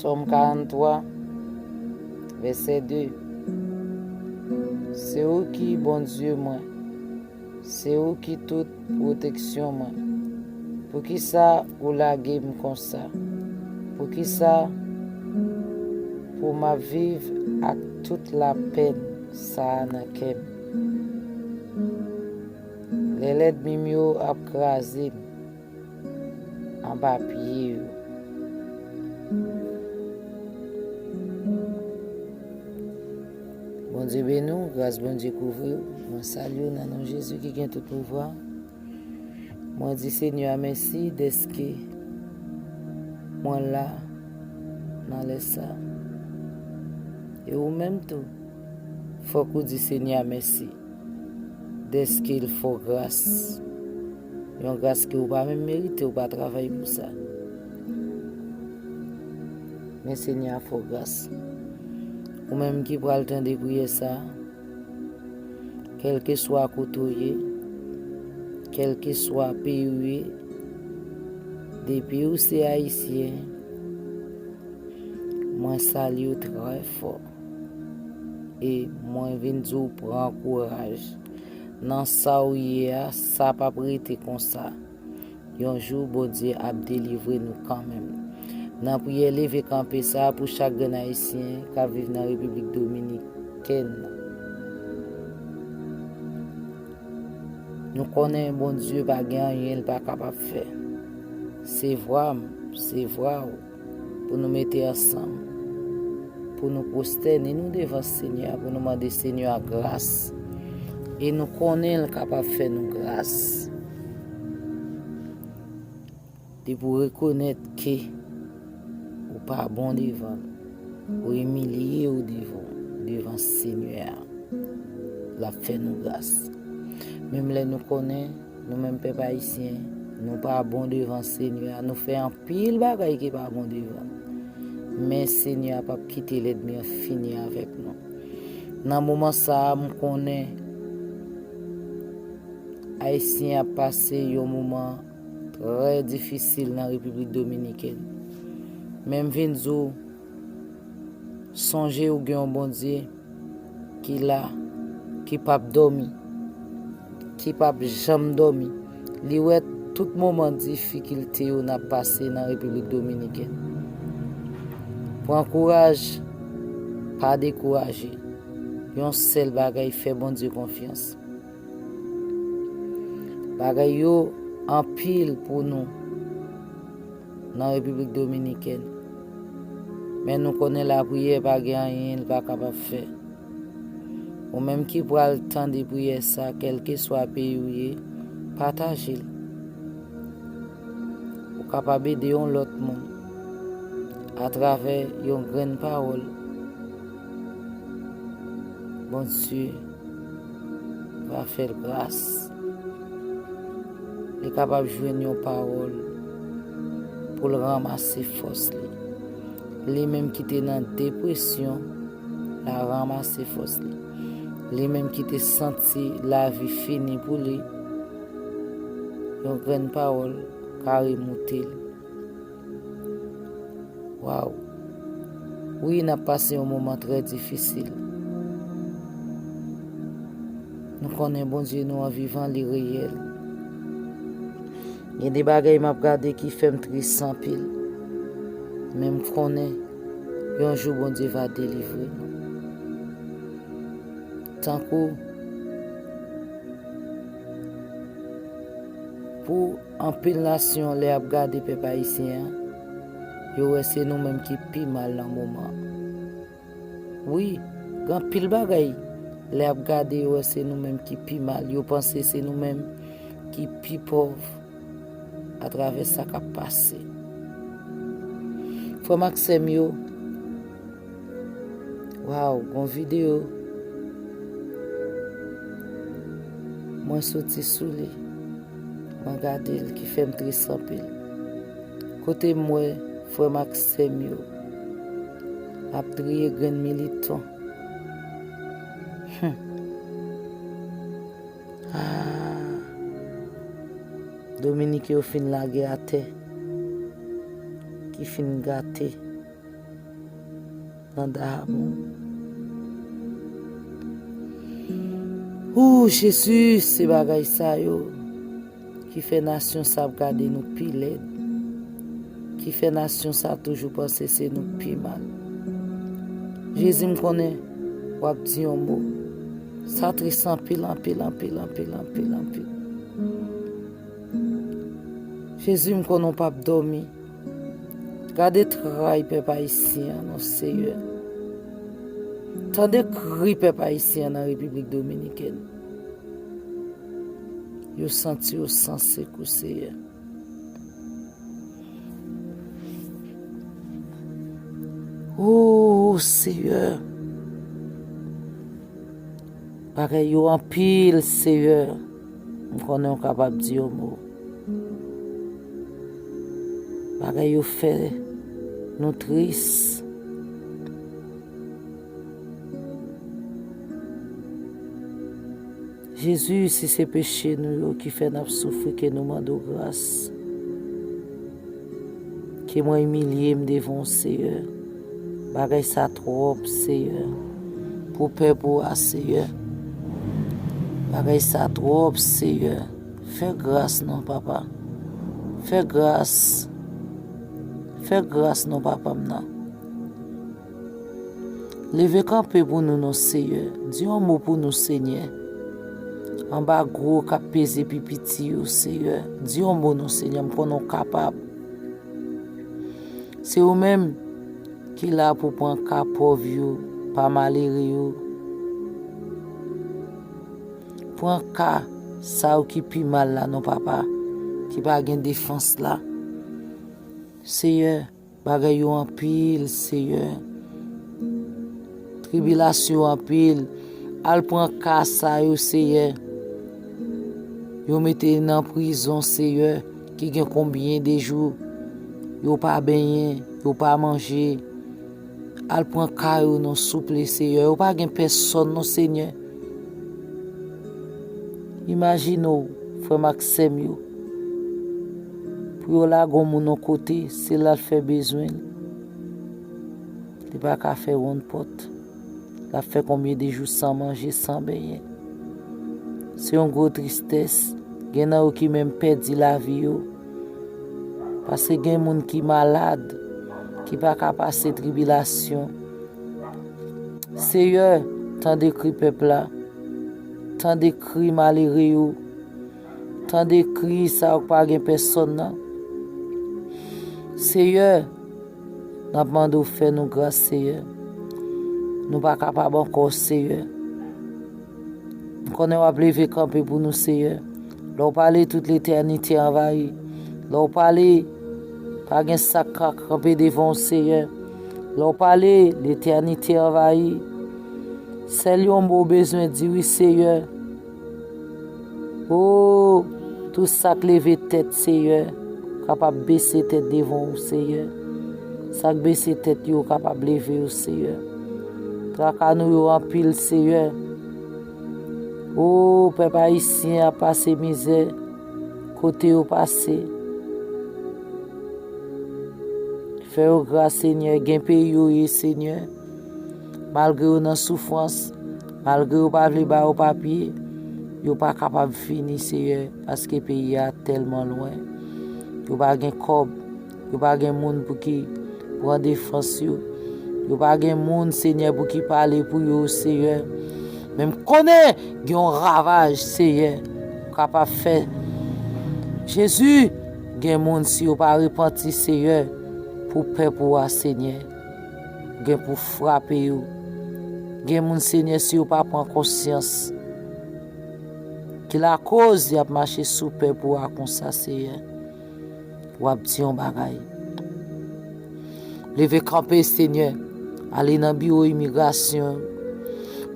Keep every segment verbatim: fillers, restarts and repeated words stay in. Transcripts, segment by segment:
Sòm karannntwa, vèsè de. Se ou ki Bondye mwen, se ou ki tout pwoteksyon mwen. Poukisa ou lage m konsa? Poukisa pou m ap viv ak tout lapèn sa a nan kè m? Lè lènmi m yo ap kraze m anba pye yo. Bondye beni w, gras Bondye kouvri w. Mwen salye w nan non Jezi ki gen tout pouvwa. Mwen di Senyè a mèsi dèske mwen la nan lè sa. E ou menm tou, fòk ou di Senyè a mèsi dèske l fè w gras. Yon gras ke ou pa menm merite, ou pa travay pou sa. Men Senyè a fè w gras. Ou menm ki pral tande priyè sa a, kèlkeswa kote w ye, kèlkeswa peyi w ye, depi w se ayisyen, mwen salye w trè fò. E mwen vin di w pran kouraj. Nan sa w ye a, sa p ap rete konsa. Yon jou, Bondye ap delivre nou kanmenm. Nan priyè leve kanpe sa a pou chak grenn ayisyen k ap viv nan Repiblik Dominikèn nan. Nou konnen Bondye pa gen anyen l pa kapab fè. Se vwa m, se vwa w, pou nou mete ansanm, pou nou pwostène nou devan Senyè a, pou nou mande Senyè a gras. E nou konnen l kapab fè nou gras. Depi w rekonèt ke ou pa bon devan l, ou imilye w devan, devan Senyè a, l ap fè nou gras. Menm lè nou konnen, nou menm pèp ayisyen, nou pa bon devan Senyè a, nou fè anpil bagay ki pa bon devan l. Men Senyè a p ap kite lènmi an fini avèk nou. Nan moman sa a, m konnen Ayisyen ap pase yon moman trè difisil nan Repiblik Dominikèn. Men m vin di w, sonje ou gen yon Bondye ki la, ki p ap dòmi, ki p ap janm dòmi. Li wè tout moman difikilte yo n ap pase nan Repiblik Dominikèn. Pran kouraj, pa dekouraje. Yon sèl bagay, fè Bondye konfyans. Bagay yo anpil pou nou nan Repiblik Dominikèn. Men nou konnen lapriyè pa gen anyen l pa kapab fè. Ou menm ki pral tande priyè sa, kèlkeswa peyi w ye, pataje l. Ou kapab ede yon lòt moun atravè yon grenn pawòl. Bondye va fè l gras. Li kapab jwenn yon pawòl pou l ranmase fòs li. Li menm ki te nan depresyon, l a ranmase fòs li. Li menm ki te santi lavi fini pou li, yon grenn pawòl ka remoute l. Waw! Wi, n ap pase yon moman trè difisil. Nou konnen Bondye nou an vivan, li reyèl. Gen de bagay m ap gade ki fè m tris anpil. Men m konnen yon jou Bondye va delivre nou. Tankou pou anpil nasyon lè y ap gade pèp ayisyen an, yo wè se nou menm ki pi mal nan moman an. Wi, gen anpil bagay lè y ap gade yo wè se nou menm ki pi mal. Yo panse se nou menm ki pi pòv atravè sa k ap pase. Frè m ak sè m yo, waw, gon videyo mwen soti sou li. Mwen gade l ki fè m tris anpil. Kote m wè frè m ak sè m yo ap triye grenn militon. Hum. Ah. Dominiken yo fin lage atè, ki fin gate. nan damou. Ou, Jezi, se bagay sa yo ki fè nasyon sa ap gade nou pi lèd, ki fè nasyon sa toujou panse se nou k pi mal. Jezi, m konnen w ap di yon mo. Sa tris anpil, anpil, anpil, anpil, anpil, anpil. Jezi, m konnen w p ap dòmi. Gade tray pèp ayisyen an non, Seyè. Tande kri pèp ayisyen an nan Repiblik Dominikèn. Yo santi yo san sekou, Seyè. O Seyè, bagay yo anpil, Seyè. M konnen w kapab di yon mo. Bagay yo fè nou tris. Jezi, si se peche nou yo ki fè n ap soufri, ke nou mande w gras. Ke mwen imilye m devan w, Seyè. Bagay sa twòp, Seyè. Pou pèp ou a, Seyè. Bagay sa twòp, Seyè. Fè gras non, Papa. Fè gras. Fè gras non, Papa m nan. Leve kanpe pou nou non, Seyè. Di yon mo pou nou, Senyè. Anba gwo k ap peze pi piti yo, Seyè. Di yon mo non, Senyè. M konnen w kapab. Se ou menm ki la pou pran ka pòv yo, pa malere yo. Pran ka sa yo ki pi mal la non, Papa, ki pa gen defans la. Seyè, bagay yo anpil, Seyè. Tribilasyon anpil. Al pran ka sa yo, Seyè. Yo mete nan prizon, Seyè, ki gen konbyen de jou. Yo pa benyen, yo pa manje. Al pran ka yo non, souple, Seyè. Yo pa gen pèsòn non, Senyè. Imajine w, frè m ak sè m yo. Pou yo lage yon moun yon kote, se la l fè bezwen l. Li pa ka fè wonn pòt. L ap fè konbyen de jou san manje, san benyen. Se yon gwo tristès. Gen nan yo ki menm pèdi lavi yo. Paske gen moun ki malad, ki pa ka pase tribilasyon. Seyè, tande kri pèp la. Tande kri malere yo. Tande kri sa yo k pa gen pèsòn nan. Seyè, n ap mande w fè nou gras, Seyè. Nou pa kapab ankò, Seyè. M konnen w ap leve kanpe pou nou, Seyè. Lè w pale, tout letènite anvayi. Lè w pale, pa gen sa k ka kanpe devan w, Seyè. Lè w pale, letènite anvayi. Sèl yon mo w bezwen di, wi, Seyè. O, tout sa k leve tèt, Seyè, kapab bese tèt devan w, Seyè. Sa k bese tèt yo kapab leve yo, Seyè. Traka nou yo anpil, Seyè. O, pèp ayisyen ap pase mizè kote yo pase. Fè yo gras, Senyè, gen peyi yo ye, Senyè. Malgre yo nan soufrans, malgre yo pa vle ba yo papye, yo pa kapab vini, Seyè, paske peyi a tèlman lwen. Yo pa gen kòb, yo pa gen moun pou ki pran defans yo. Yo pa gen moun, Senyè, pou ki pale pou yo, Seyè. Men m konnen gen yon ravaj, Seyè, ou kapab fè. Jezi, gen moun, si yo pa repanti, Seyè, pou pèp ou a, Senyè, gen pou frape yo. Gen moun, Senyè, si yo pa pran konsyans ki lakoz y ap mache sou pèp ou a konsa, Seyè, w ap di yon bagay. Leve kanpe, Senyè. Ale nan biwo imigrasyon.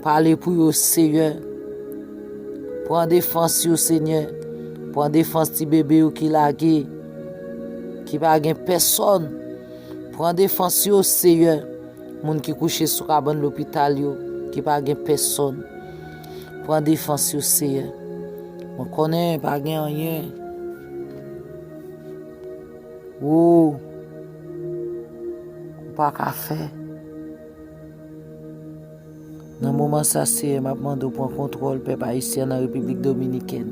Pale pou yo, Seyè. Pran defans yo, Senyè. Pran defans ti bebe yo ki lage, ki pa gen pèsòn. Pran defans yo, Seyè. Moun ki kouche sou kabann lopital yo, ki pa gen pèsòn. Pran defans yo, Seyè. Mwen konnen pa gen anyen ou pa ka fè. Nan moman sa, Seyè, m ap mande w pran kontwòl pèp ayisyen nan Repiblik Dominikèn.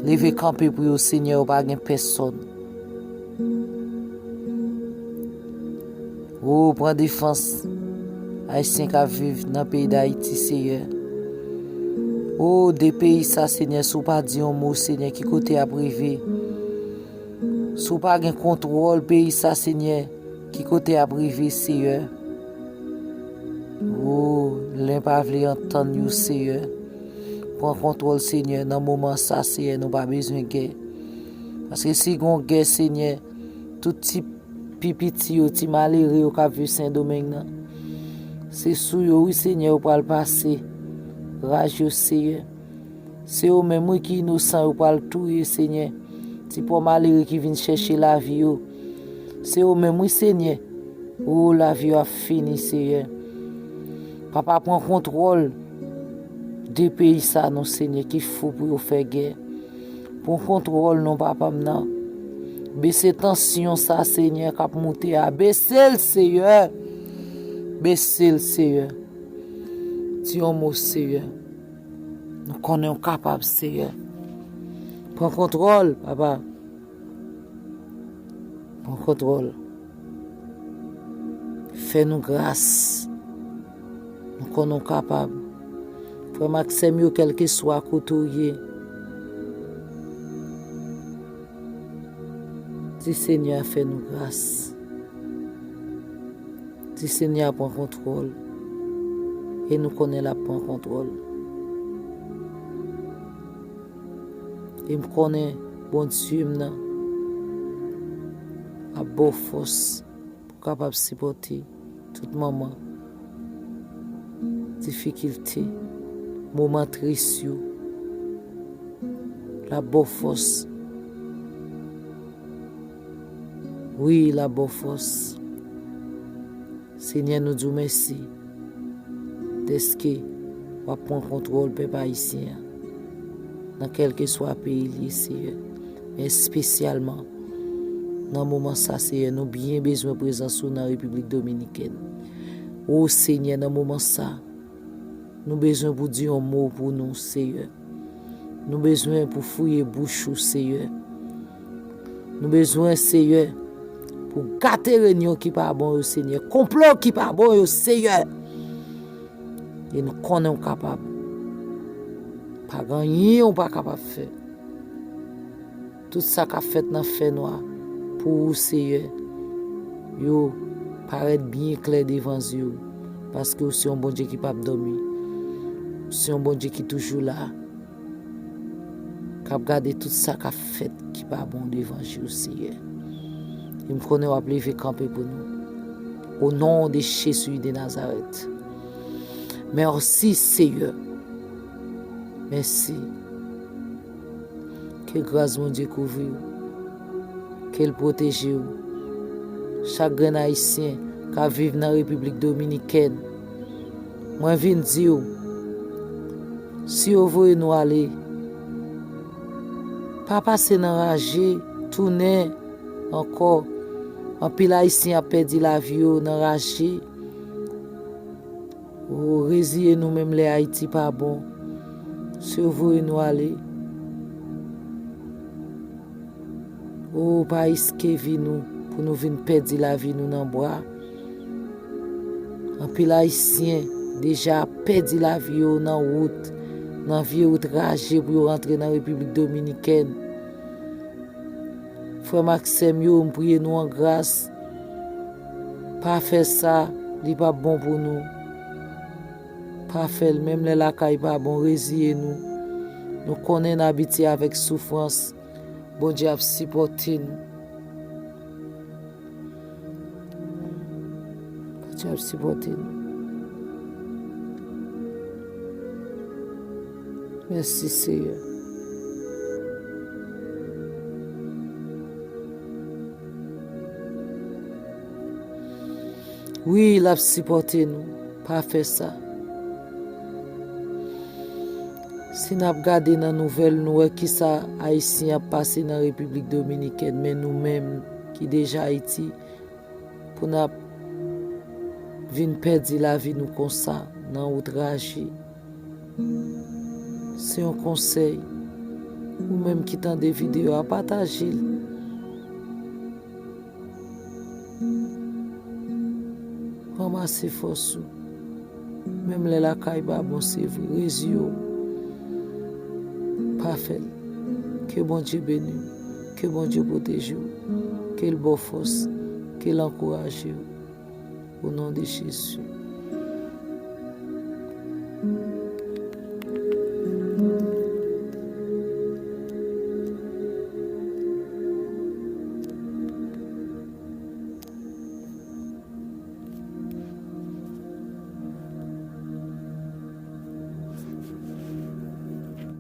Leve kanpe pou yo, Senyè, yo pa gen pèsòn. O, pran defans ayisyen k ap viv nan peyi Dayiti, Seyè. O, de peyi sa, Senyè, si w pa di yon mo, Senyè, ki kote y ap rive? Si w pa gen kontwòl peyi sa, Senyè, ki kote y ap rive, Seyè? O, len pa vle antann yo, Seyè. Pran kontwòl, Senyè, nan moman sa, Seyè, nou pa bezwen gè. Paske si gon gè, Senyè, tout ti pi piti yo, ti malere yo k ap viv Sendomeng nan, se sou yo, wi, Senyè, yo pral pase raj yo, Seyè. Se yo menm, wi, ki inosan, yo pral touye, Senyè. Ti pòv malere ki vin chèche lavi yo. Se yo menm, wi, Senyè. O, lavi yo ap fini, Seyè. Papa, pran kontwòl de peyi sa, non, Senyè, ki fou pou yo fè gè. Pran kontwòl, non, papa m nan. Bese tansyon sa, Senyè, k ap moute a. Bese l, Seyè. Bese l, Seyè. Di yon mo, Seyè. Nou konnen w kapab, Seyè. Pran kontwòl, papa. Pran kontwòl. Fè nou gras. Nou konnen w kapab. Frè m ak sè m yo, kèlkeswa kote w ye, di Senyè a fè nou gras. Di Senyè a pran kontwòl. E nou konnen l ap pran kontwòl. E m konnen Bondye m nan ap ba w fòs pou w kapab sipòte tout moman difikilte, moman tris yo. L ap ba w fòs. Wi, l ap ba w fòs. Senyè, nou di w mèsi dèske w ap pran kontwòl pèp ayisyen an, nan kèlkeswa peyi l ye, Seyè. Men espesyalman, nan moman sa, Seyè, nou byen bezwen prezans ou nan Repiblik Dominikèn. O Senyè, nan moman sa, nou bezwen pou di yon mo pou nou, Seyè. Nou bezwen pou fouye bouch ou, Seyè. Nou bezwen, Seyè, pou gate renyon ki pa bon yo, Senyè. Konplo ki pa bon yo, Seyè. E nou konnen w kapab. Pa gen anyen ou pa kapab fè. Tout sa k ap fèt nan fènwa pou ou, Seyè, yo parèt byen klè devan zye w, paske w se yon Bondye ki p ap dòmi. Ou se yon Bondye ki toujou la, k ap gade tout sa k ap fèt ki pa bon devan je w, Seyè. E m konnen w ap leve kanpe pou nou. O non de Jezi de Nazarèt. Mèsi, Seyè. Mèsi. Ke gras Bondye kouvri w. Ke l pwoteje w. Chak grenn Ayisyen k ap viv nan Repiblik Dominikèn, mwen vin di w, si yo voye nou ale, pa pase nan raje, tounen ankò. Anpil Ayisyen ap pèdi lavi yo nan raje. O, reziye nou menm lè Ayiti pa bon. Si yo voye nou ale. O, pa riske vi nou pou nou vin pèdi lavi nou nan bwa. Anpil Ayisyen deja ap pèdi lavi yo nan wout, nan vye wout raje pou yo rantre nan Repiblik Dominikèn. Frè m ak sè m yo, m priye nou an gras. Pa fè sa, li p ap bon pou nou. Pa fè l, menm lè lakay pa bon, reziye nou. Nou konnen n abitye avèk soufrans. Bondye ap sipòte nou. Bondye ap sipòte nou. Mèsi, Seyè. Wi, l ap sipòte nou. Pa fè sa. Si n ap gade nan nouvèl, nou wè kisa Ayisyen ap pase nan Repiblik Dominikèn, men nou menm ki deja Ayiti, pou n ap vin pèdi lavi nou konsa, nan wout raje. Se yon konsèy. Ou menm ki tande videyo a, pataje l. Ranmase fòs ou. Menm lè lakay pa bon, se vre, reziye w. Pa fè l. Ke Bondye beni w. Ke Bondye pwoteje w. Ke l ba w fòs. Ke l ankouraje w. O non de Jezi.